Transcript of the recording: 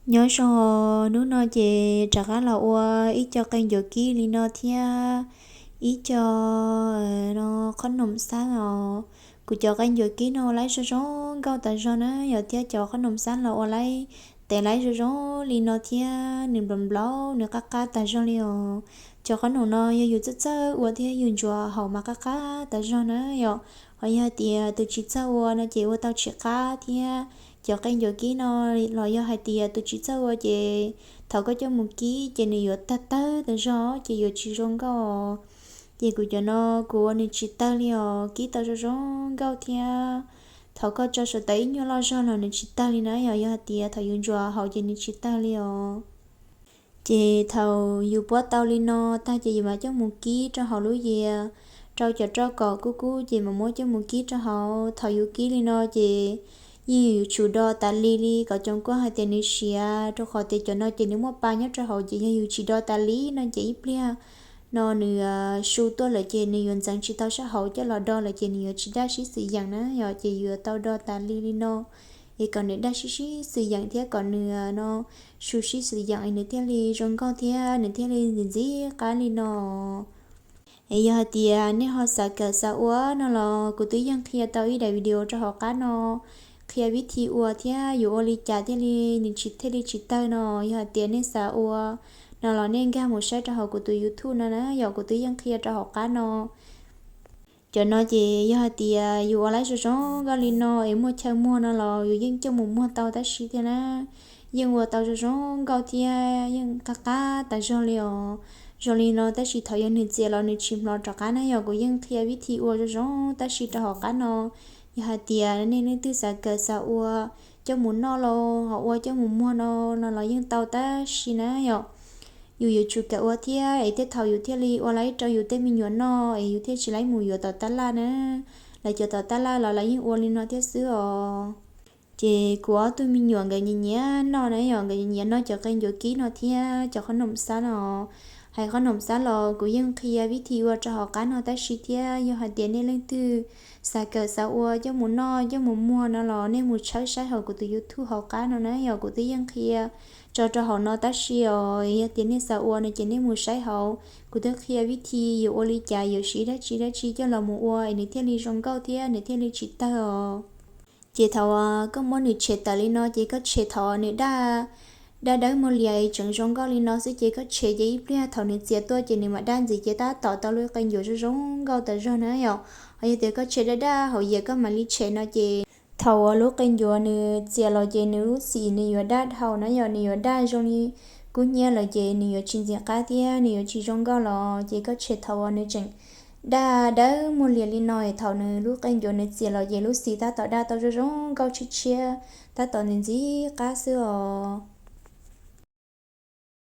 Nyob zoo, hnub no ces rov qab los ua ib co qe ncuav kib li no thiab ib co no qhob noom xab os. Kuv cov qe ncuav kib no ua laib zoo zoo nkauj tas zog na yom, thiab cov qhob noom xab los ua laib, tes laib zoo zoo li no thiab nws nplaum nplaum nws qab qab tas zog li os. Cov qhob noom no yog yus txawj txawj ua thiab yus ntsuas haus mas qab qab tas zog na yom. Ho yog hais tias tus tsis txawj ua no ces ua tau tsis qab thiab. Cov qe ncuav kib no los yog hais tias tus tsis txawj ua ces thaum koj coj mus kib ces nws yuav tawg tawg tas zog ces yuav tsis zoo nkauj. Ces kuv cov no kuv ua nws tsis tawg li os, kib tau zoo zoo nkauj thiab. Thaum koj tso saum tawv ib nyuag loj zog los nws tsis tawg li na yom, yog hais tias thaum yus ntsuas haus ces nws tsis tawg li os. Ces thaum yus puab tau li no tag ces yus mam coj mus kib rau hauv lub yias, rau cov roj kom kub kub ces mam muab coj mus kib rau hauv. Thaum yus kib li no ces yeej yus yuav tsum do tas li li kom cov kuaj hais tias nws siav, rau qhov tias cov no ces nws muaj pa nyob rau hauv ces yog yus tsis do tas li no ces ib pliag no nws su tuaj lawm ces nws yuav ntxeev tsis tau sab hauv coj los do lawm ces nws yuav tsis daj sib xwm yeem na yom. Ces yus yuav tau do tas li li no es kom nws daj sib sib xwm yeem thiab kom nws no su sib xwm yeem es nws thiaj li zoo nkauj thiab nws thiaj li ntxim ntxim qab li no. Es yog hais tias nej ho xav kawm xav ua no los kuv twb yeej qhia tau ib daim video rau hauv qab no, qhia vib thi ua thiab yus ua li cas thiaj li nws tsis thiaj li tsis tawg no. Yog hais tias nej xav ua no los nej nkag mus saib rau hauv kuv tus YouTube no na yom, kuv twb yeej qhia rau hauv qab no. Cov no ces yog hais tias yus ua laib zoo zoo nkauj li no es muaj chaw muag no los yus yeej coj mus muag tau tab sis thiab na, yeej ua tau zoo zoo nkauj thiab yeej qab qab tas zog li os. Zoo li no tab sis thaum yog nws txias los nws tsis hmlov rov qab na yom, kuv yeej qhia vib thi ua zoo zoo tab sis rau hauv qab no. Yog hais tias nej leej twg xav kawm xav ua coj mus noj los ho ua coj mus muag no no los yeej tau tab sis na yom, yus yuav tsum kawm ua thiab es tej thaum yus thiaj li ua laib rau yus tej me nyuam noj es yus thiaj tsis laib mus yuav tom tab laj na. Lawv cov tom tab laj los lawv yeej ua li no thiab xwb os. Ces kuv ob tug me nyuam nkawd nyiam nyiam noj na yom, nkawd nyiam noj cov qe ncuav kib no thiab cov qhob noom xab no. Hais qhob noom xab los kuv yeej qhia vib thi ua rau hauv qab no tab sis thiab yog hais tias nej leej twg xav kawm xav ua coj mus noj coj mus muag no los nej mus tshawb saib hauv kuv tus YouTube hauv qab no na yom, kuv twb yeej qhia tso rau hauv no tab sis os yog tias nej xav ua no ces nej mus saib hauv, kuv twb qhia vib thi yuav ua li cas yuav siv dab tsi dab tsi coj los mus ua es nws thiaj li zoo nkauj thiab nws thiaj li tsis tawg os. Ces thaum koj muab nws tshem tawm li no ces koj tshem thaum nws daj, daj dawb muag lias tseem zoo nkauj li no xwb ces koj tshem ces ib pliag thaum nws txias tuaj ces nws mam daj ntxiv ces tab tom tau lub qe ncuav zoo zoo nkauj tas zog na yom. Ho yog tias koj tshem daj daj hauv yias koj mam li tshem no ces thaum uas lub qe ncuav nws txias los ces nws lub xim nws yuav daj dhau na yom, nws yuav daj zoo li kub hnyiab lawm ces nws yuav tsis ntxim qab thiab nws yuav tsis zoo nkauj los ces koj tshem thaum uas nws tseem daj dawb muag lias li no es thaum nws lub qe ncuav nws txias los ces lub xim tab tom daj tau zoo zoo nkauj tshiab tshiab, tab tom ntxim ntxim qab xwb os.